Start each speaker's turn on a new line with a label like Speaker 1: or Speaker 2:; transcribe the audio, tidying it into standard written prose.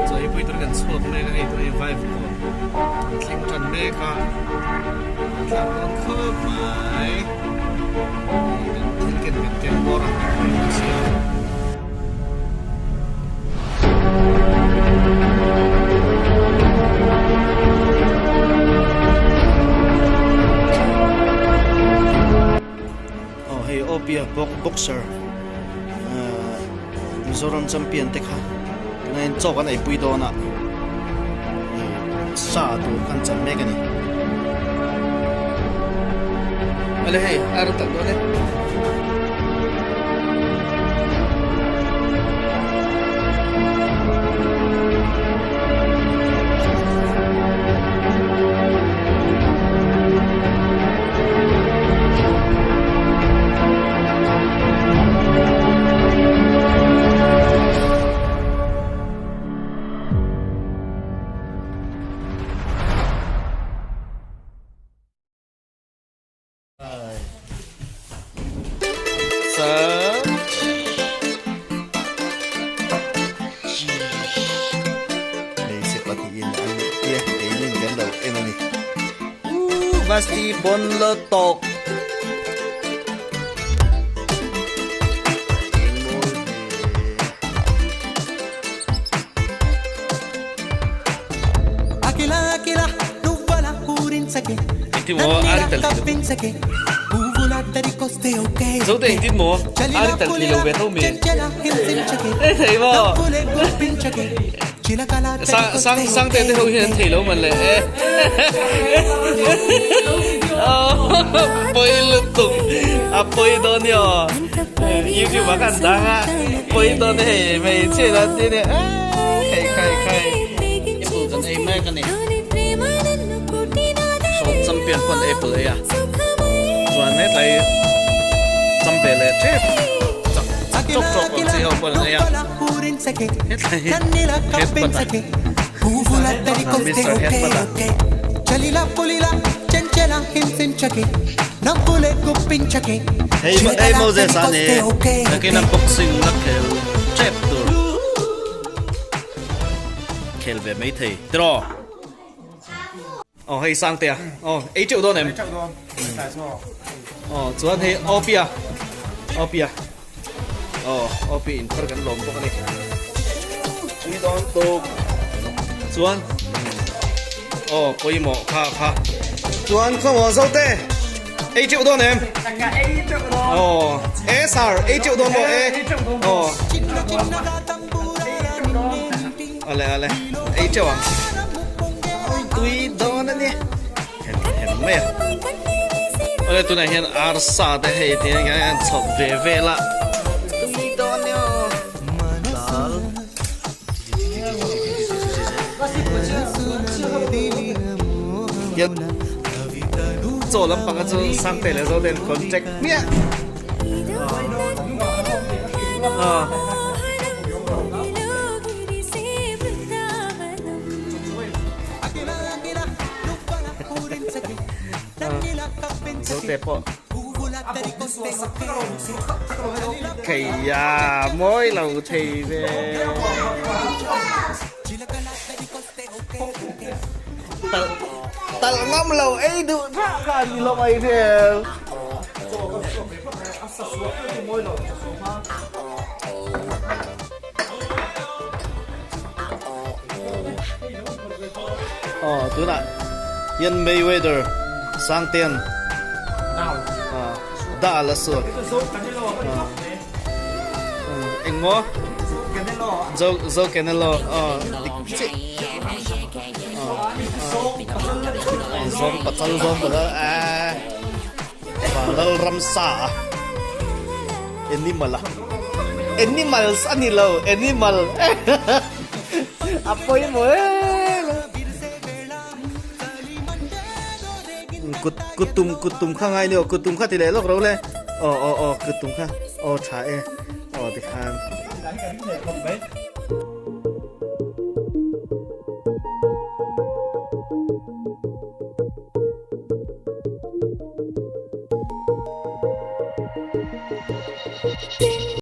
Speaker 1: Chaw ei pui tur kan chhuak mek a, hei tuna hi vai vakawn an thleng tan mek a, an thlak dawn khawp mai. Hei kan thil ken kan ken bawr a, kan pawimawh si a. Aw hei Opia boxer Mizoram champion te kha tunah hian chaw kan eipui dawn a sa tur khan chan mek a ni. Ale hei a rawn tak dawn e.
Speaker 2: Hmeichhe pahnihin an tia keinin kan lo en a ni. Vasti bon lo tawk. Engmawi ve.
Speaker 1: Engtin maw a ri tal thei lo. Zote engtin maw a ri tal thei lo ve tho mi. E thei maw. Sang sang te te ho hian an thei lo man le. Poi lutuk a poi dawn ni aw. YouTube ah khan dang a poi dawn hei hmeichhia in an ti nia. Khai khai khai. Apple kan ei mek a ni. Saw champion pawn apple ei a. Chuan hetlai champe leh tep chak chawk chawk ang chi ho pawn an ei a. Hetlai hi headbutt a. Mister headbutt a. Hei hei Moses a ni nakin a boxing la khel tep tur. Khel ve mai thei tiraw. Aw hei Sangtea aw ei teuh dawn em?
Speaker 3: Ei teuh dawn tlai chu aw.
Speaker 1: Aw chuan hei Opia Opia aw Opi in thar kan lawm bawk a ni. Tui dawn tuk chuan aw pawimawh kha kha chuan khawmaw Zote ei teuh dawn em?
Speaker 3: Ei teuh dawn.
Speaker 1: Aw e sir ei teuh dawn maw e? Aw Ale ale ei teuh ang. Tui dawn a ni. Hem hem mai a. Ale tunah hian arsa te hei ti hian an chhawp ve vel a. Tui dawn nia. Dal. Chaw lampang a chu Sangte leh Zote an contract hmiah. Zote pawh Keiya mawi lo thei ve. Talh ngam lo ei duh thah kha an ni hlawm ai hmel. Aw tunah hian Mayweather Sangtean dal a suak engmaw Zo Canelo aw dik chiah zawng pachal zawng pachal a Vanlal ramsa a animal a animals a ni lo animal a pawimawh em kut kut tum kut tum kha ngai ni aw kut tum kha ti leh lawk ro le aw aw aw kut tum kha aw tha e aw tikhan.